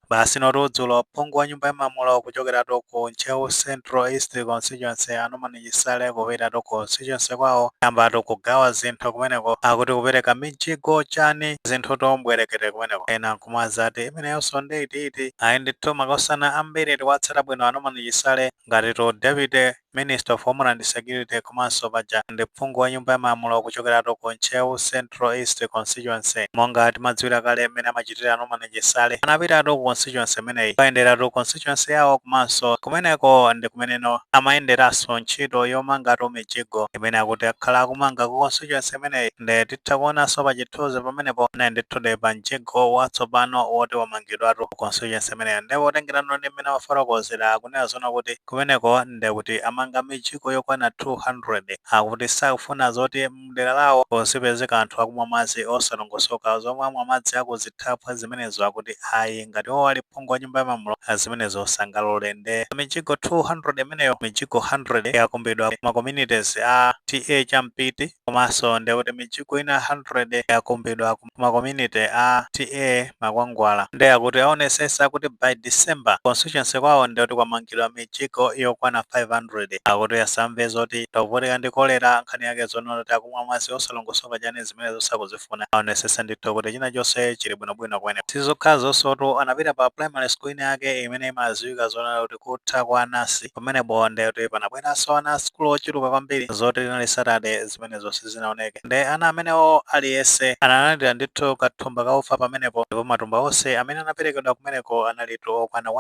Basi notu dzulo phungu wa nyumba ya malamulo kuchokeratu ku Ntcheu Central East Constituency, a Norman Chisale, kupitatu ku constituency kwawo, ambatu kugawa zinthu kumeneko, akuti kupereka mijigo, chani, zinthu tombwerekete kumeneko. Ena nkumazati imeneyonso ndi itiiti. Ayi ndithu, makosana ambiri tikuwatsata bwino a Norman Chisale ngati to Deputy Minister of Homeland Security, komanso paja ndi phungu wa nyumba ya malamulo kuchokeratu ku Ntcheu Central East Constituency. Monga timadziwira kale mmene amachitira Norman Chisale, anapitatu ku constituency imeneyi, kuyenderatu constituency yawo, komanso kumeneko ndi kumeneno amayenderanso ntchito yomangatu mijigo imene akuti akhala akumanga ku constituency imeneyi. Nde titha kuonanso pa chithunzi pamenepo naye ndithu pa mjigo watsopano woti wamangidwatu ku constituency imeneyi. Ndipo potengerano ndi mmene amafotokozera, akunena zona kuti kumeneko ndi kuti amanga mijigo yokwana 200. Akuti sakufuna zoti mdera lawo kuzipezeka anthu akumwa madzi osalongosoka, zomwe amwa madzi akuzithaphwa zimenezo. Akuti ayi, ngati iwo ali phungu wa nyumba ya malamulo, zimenezo sangalole. Nde mijigo 200 imeneyo, mijigo 100 yakumbidwa ma communities a TA Champiti, komanso ndekuti mijigo ina 100 yakumbidwa ku ma community a TA Makwangwala. Nde akuti aonesesa kuti by December constituency kwawo ndekuti kwamangidwa mijigo yokwana 500. Akuti asamve zoti tavutika ndi kolera, nkhani yake zonena kuti akumwa madzi osalongosoka, chani, zimenezo sakuzifuna. Aonesesa ndithu kuti china chonse chili bwinobwino kumene. Sizokhazo sotu, anapita pa primary school ina yake imene imadziwika zonena kuti kutha kwa anasi. Pamenepo ndekuti panabweranso ana sukulu ochuluka kwambiri, zoti linali Saturday zimenezo sizinaoneke. Nde ana amenewo aliyense analandira ndithu kathumba kaufa pamenepo, ndipo matumba onse amene anaperekedwa kumeneko analitu okwana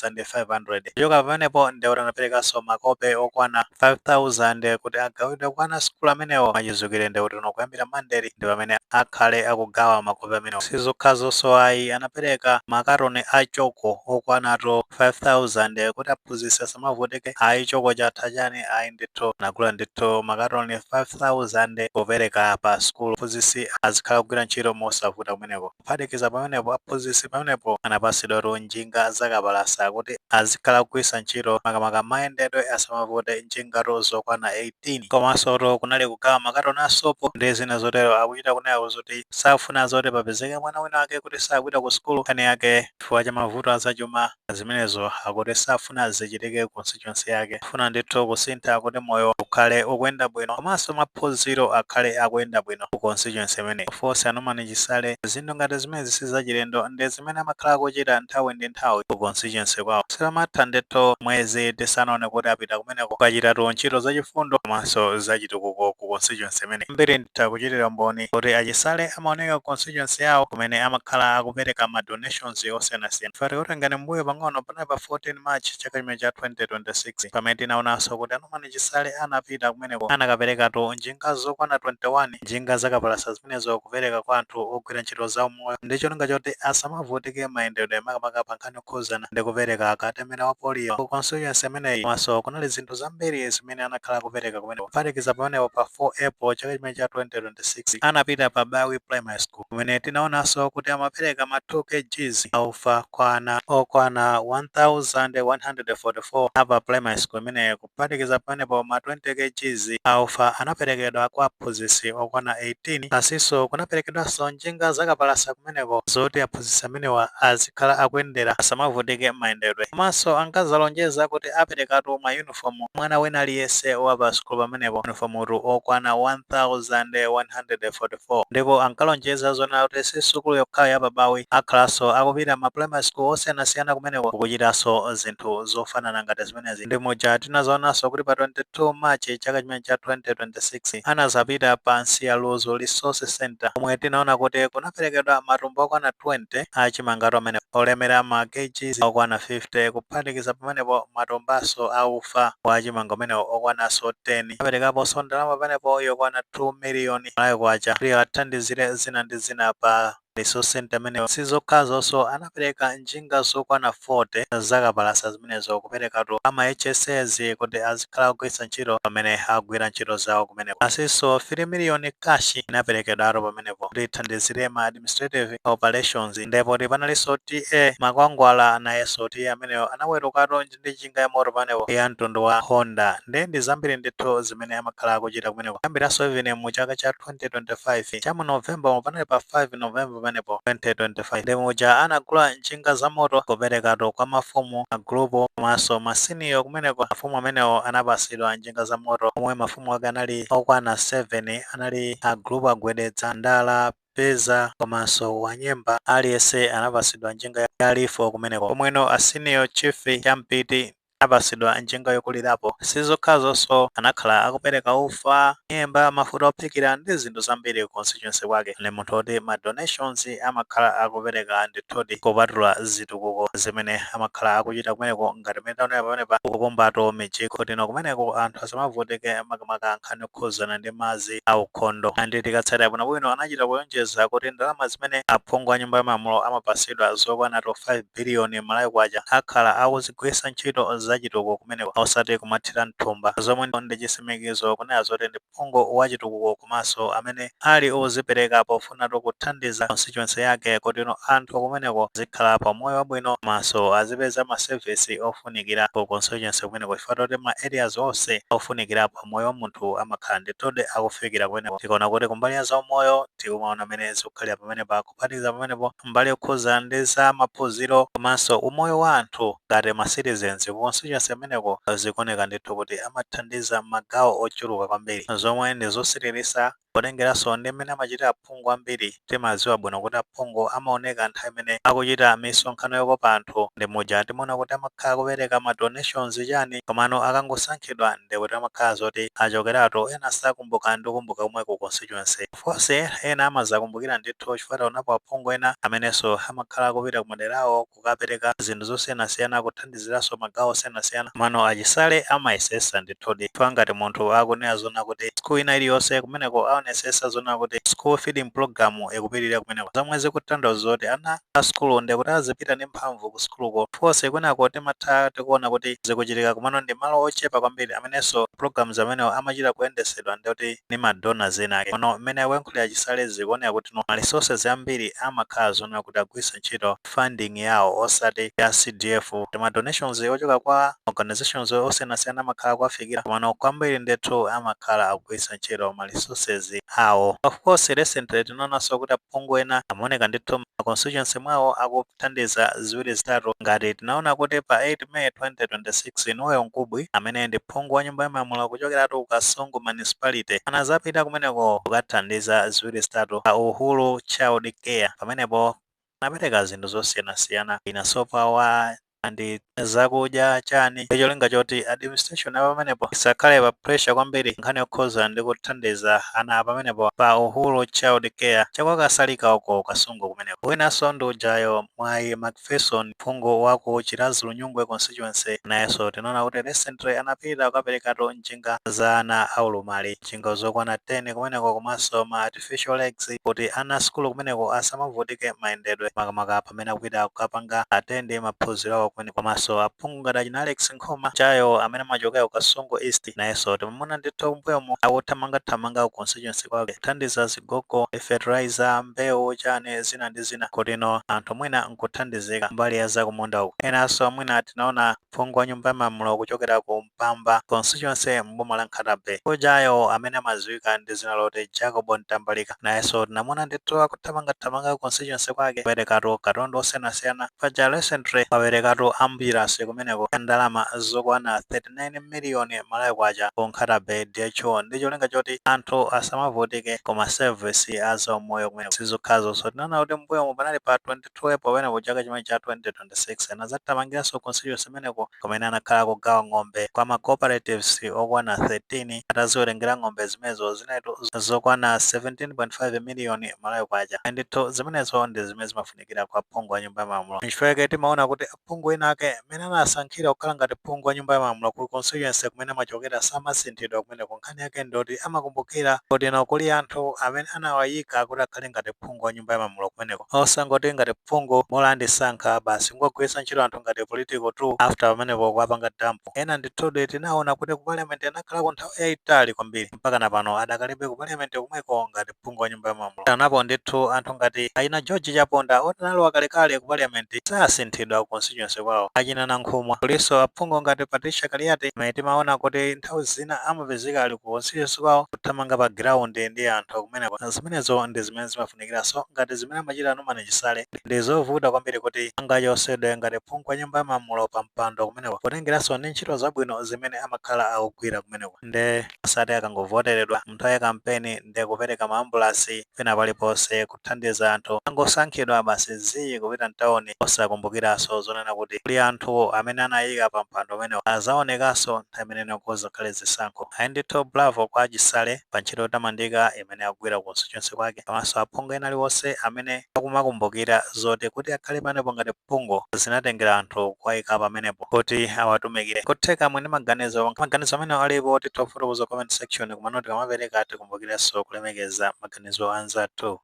1500. Kuchoka pamenepo ndekuti anaperekanso makope okwana 5000 kuti agawidwe kwa ana sukulu amenewo. Machizukire ndekuti uno kuyambira Monday ndi pamene akhale akugawa makope amenewo. Sizokhazonso ayi, anapereka makatoni a choko okwanatu 5000 kuti aphunzitsi asamavutike, ayi choko chatha chani. Ayi ndithu, anagula ndithu makatoni 5000 kupereka pa sukulu, aphunzitsi azikhala kugwira ntchito mosavuta kumeneko. Kuphatikiza pamenepo, aphunzitsi pamenepo anapasidwatu njinga zakapalasa kuti azikhala kugwiritsa ntchito, makamaka mayendedwe asamavute, njingatu zokwana 18. Komanso kunali kugawa makatoni a sopo ndi zina zotero. Akuchita kunena kuti safuna zoti papezeke mwana wina wake kuti sakupita ku sukulu, nkhani yake chifukwa cha mavuto azachuma. Zimenezo akuti safuna zichitike constituency yake. Afuna ndithu kusintha kuti moyo ukhale ukuyenda bwino, komanso maphunziro akhale akuyenda bwino ku constituency imeneyi. Force a Norman Chisale, zinthu ngati zimene zisizachilendo, ndi zimene amakhala akuchita nthawi ndi nthawi ku constituency kwawo. Sipamatha ndithu mwezi tisanaone kuti apita kumeneko kukachitatu ntchito zachifundo komanso zachitukuko ku constituency imeneyi. Mbiri nditha kuchitira mboni kuti aChisale amaoneka ku constituency yawo kumene amakhala akupereka ma donations osiyanasiyana. Fati kutengani mbuyo pang'ono, panali pa 14 March chaka chimene cha 2026 pamene tinaonanso kuti a Norman Chisale anapita kumeneko, anakaperekatu njinga zokwana 21, njinga zakapalasa zimenezo, kupereka kwa anthu ogwira ntchito za umoyo ndi cholinga choti asamavutike mayendedwe, makamaka pa nkhani yokhuzana ndi kupereka katemera wa polio ku constituency imeneyi. Komanso kunali zinthu zambiri zimene anakhala kupereka kumeneko. Kuphatikiza pamenepo, pa 4 April chaka chimene cha 2026 anapita pa Bawi Primary School kumene tinaonanso kuti amapereka ma 2 kgs aufa kwa ana okwana 1144 apa primary school imeneyo. Kuphatikiza pamenepo, ma 20 kgs aufa anaperekedwa kwa aphunzitsi okwana 18. Asinso kunaperekedwanso njinga zakapalasa kumeneko zoti aphunzitsi amenewa azikhala akuyendera, asamavutike mayendedwe. Komanso ankazalonjeza kuti aperekatu ma uniform mwana wina aliyense wa pa sukulu pamenepo, uniform okwana 1144. Ndipo ankalonjeza zonena kuti si sukulu yokhayo ya paBawi, akhalanso akupita ma primary school osiyanasiyana kumeneko kukuchitanso zinthu zofanana ngati zimenezi. Ndi muja tinazoonanso kuti pa 22 March chaka chimene cha 2026 anazapita pa Nsiyaluzu Resource Center komwe tinaona kuti kunaperekedwa matumba okwana 20 achimangatu amene olemera ma kgs okwana 50. Kuphatikiza pamenepo, matumbaso aufa wa chimanga umenewo okwananso 10. Aperekaponso ndalama pamenepo yokwana 2 miliyoni Malawi kwacha kuti athandizire zina ndi zina pa resource center imeneyo. Sizokhazonso, anapereka njinga zokwana 40 zakapalasa zimenezo kuperekatu ama HSAs kuti azikhala kugwiritsa ntchito pamene agwira ntchito zawo kumeneko. Asinso 3 miliyoni cash inaperekedwatu pamenepo kuti ithandizire ma administrative operations. Ndipo panalinso TA Makwangwala, nayenso TA ameneyo anawerukatu ndi njinga ya moto pamenepo ya mtundu wa Honda. Ndi zambiri ndithu zimene amakhala akuchita kumeneko. Kuyambiranso even mu chaka cha 2025 cha mu November, panali pa 5 November. pamenepo 2025, ndi muja anagula njinga za moto kuperekatu kwa mafumu, agulupu komanso ma senior kumeneko. Mafumu amenewo anapasidwa njinga za moto, omwe mafumu ake anali okwana 7. Anali agulupu Agwededza, Ndala, Peza komanso Wanyemba. Aliyense anapasidwa njinga ya lifo kumeneko, pomweno a senior chief Champiti anapasidwa njinga yokulirapo. Sizokhazonso, anakhala akupereka ufa, nyemba, mafuta ophikira ndi zinthu zambiri ku constituency kwake. Ndi munthu oti ma donations amakhala akupereka ndithudi, kupatula zitukuko zimene amakhala akuchita kumeneko, ngati mmene taonera pamenepa, kukumbatu mijigo kutino kumeneko anthu asamavutike, makamaka nkhani yokhuzana ndi madzi aukhondo. Andi tikatsatira bwinobwino, anachita kuyonjeza kuti ndalama zimene aphungu a nyumba ya malamulo amapasidwa zokwana to 5 biliyoni Malawi kwacha akhala akuzigwiritsa ntchito zachitukuko kumeneko, osati kumathira mthumba, zomwe ndi chitsimikizo kunena zoti ndi phungu wa chitukuko komanso amene ali ozipereka pofunatu kuthandiza constituency yake, kuti no anthu kumeneko azikhala pa moyo wabwino komanso azipeza ma service ofunikira ku constituency kumeneko, chifukwa choti ma areas onse ofunikira pa moyo wa munthu amakhala ndithudi akufikira kumeneko. Tikaona kuti kumbali ya zaumoyo, tikumaona amene zikukhalira pamenepa, kuphatikiza pamenepo mbali yokhuza ndi za maphunziro komanso umoyo wa anthu ngati ma citizens ku constituency kumeneko, zikuoneka ndithu kuti amathandiza magawo ochuluka kwambiri, zomwe ndi zosiririsa potengeranso ndi mmene amachitira aphungu ambiri. Timadziwa bwino kuti aphungu amaoneka nthawi imene akuchita misonkhano yokopa anthu, ndi muja timaona kuti amakhala kupereka ma donations chani, komano akangosankhidwa ndi kuti amakhala zoti achokeratu. Ena sakumbuka ndi kukumbuka komwe ku constituency. Of course, ena amazakumbukira ndithu, chifukwa taonapo aphungu ena amenenso amakhala kupita kumaderawo kukapereka zinthu zosiyanasiyana, kuthandiziranso magawo osiyanasiyana. Mano achisale amayesesa ndithudi, chifukwa ngati munthu akunena zona kuti school ina iliyonse kumeneko aonesesa zona kuti school feeding program ikupitirira kumeneko, zomwe zikutanthauza zoti ana a skulu ndikuti azipita ndi mphamvu ku skuluko. Of course, kwinako timatha tikuona kuti zikuchitika, komano ndi malo ochepa kwambiri amenenso programs amenewo amachita kuyendesedwa ndikuti ndi ma donors ena ake. Kono mmene akuyankhulira Chisale, zikuoneka kuti no ma resources ambiri amakhala zona kuti agwiritsa ntchito funding yawo, osati ya CDF. Ma donations ochoka kwa organizations osiyanasiyana amakhala kuwafikira, komano kwambiri ndithu amakhala akugwiritsa ntchito ma resources awo. Of course, recently tinaonanso kuti aphungu ena amaoneka ndithu ma constituency mwawo akuthandiza ziwiri zitatu, ngati tinaona kuti pa 8 May 2026, Noel Nkubwi, amene ndi phungu wa nyumba ya malamulo kuchokeratu ku Kasungu Municipality, anazapita kumeneko kukathandiza ziwiri zitatu pa Uhuru Child Care. Pamenepo anapereka zinthu zosiyanasiyana, ina sopa wa ndi zakudya chani, cholinga choti administration ya pamenepo isakhale pa pressure kwambiri nkhani yokhoza ndi kuthandiza ana pamenepo pa Uhuru Child Care chakwakasalika uko Kasungu kumeneko. Winanso ndi ujayo Mwayi Macpherson, phungu wa ku Chiradzulu Nyungwe constituency. Nayenso tinaona kuti recently anapita kukaperekatu njinga za ana aulumali, njinga zokwana 10 kumeneko, komanso ma artificial legs, kuti ana sukulu kumeneko asamavutike mayendedwe, makamaka pamene akupita kukapanga attend maphunziro awo kumeneko. Komanso aphungu ngati achina Alex Nkhoma Chayo, amene amachokera ku Kasungu East, nayenso timamuona ndithu kumbuyomu akuthamangathamanga ku constituency kwake, kuthandiza zigogo, fertilizer, mbewu, chani, zina ndi zina, kutino anthu mwina nkuthandizika mbali ya zakumunda uku. Enanso mwina tinaona phungu wa nyumba ya malamulo kuchokera ku Mpamba constituency mboma la Nkhata Bay ujayo, amene amadziwika ndi zina loti Jacob Ntambalika, nayenso tinamuona ndithu akuthamangathamanga ku constituency kwake kuperekatu katundu osiyanasiyana. Paja recently paperekatu ambulance kumeneko ya ndalama zokwana 39 miliyoni Malawi kwacha ku Nkhata Bay DHO, ndi cholinga choti anthu asamavutike koma service a zaumoyo kumeneko. Sizokhazo, so tinaona kuti mbuyomu panali pa 22 April pamenepo chaka chimene cha 2026, anadzathamangiranso constituency imeneko, kumene anakhala kugawa ng'ombe kwa ma cooperatives okwana 13. Ataziwerengera ng'ombe zimenezo, zinaitu zokwana 17.5 miliyoni Malawi kwacha. Ndithu zimenezo ndi zimene zimafunikira kwa phungu wa nyumba ya malamulo. Nchifukwa timaona kuti aphungu ena ake amene anasankhira kukhala ngati phungu wa nyumba ya malamulo, ku constituency kumene amachokera samasinthidwa kumeneko. Nkhani yake ndoti amakumbukira kuti ino kuli anthu amene anawayika kuti akhale ngati phungu wa nyumba ya malamulo kumeneko, osangoti ngati phungu molandisankha basi ngogwiritsa ntchito anthu ngati political tool, after pamenepo kuwapanga dump. Ena ndithudi tinaona kuti ku parliament anakhalako nthawi yayitali kwambiri, mpaka na pano adakalibe ku parliament komweko ngati phungu wa nyumba ya malamulo. Tanapo ndithu anthu ngati aina George Chaponda, oti analowa kalekale ku parliament, sasinthidwa ku constituency. constituency kwawo. Achina Nankhumwa, kuliso aphungu ngati Patricia Kaliati amene timaona kuti nthawi zina amapezeka ali ku constituency kwawo, kuthamanga pa ground ndi anthu kumeneko. Zimenezo ndi zimene zimafunikiranso ngati zimene amachita Norman Chisale. Ndi zovuta kwambiri kuti angachosedwe ngati phungu wa nyumba ya malamulo pa mpando kumeneko, potengeranso ndi ntchito zabwino zimene amakhala akugwira kumeneko. Nde asati akangovoteredwa nthawi ya kampeni ndi kupereka maambulasi pena paliponse kuthandiza anthu, angosankhidwa basi ziyi kupita mtawuni, osakumbukiranso zonena kuti kuli anthu amene anayika pa mpando umenewo, azaonekanso nthawi imene kuzakhale zisankho. Ayi ndithu, bravo kwa Chisale pa ntchito yotamandika imene akugwira ku constituency kwake, komanso aphungu ena aliwonse amene akumakumbukira zoti kuti akhale panepo ngati phungu zinatengera anthu kuwayika pamenepo kuti awatumikire. Kutheka mwini maganizo amene alipo, titha kufotokoza comment section, komano tikamapereka tikumbukirenso kulemekeza maganizo anzathu.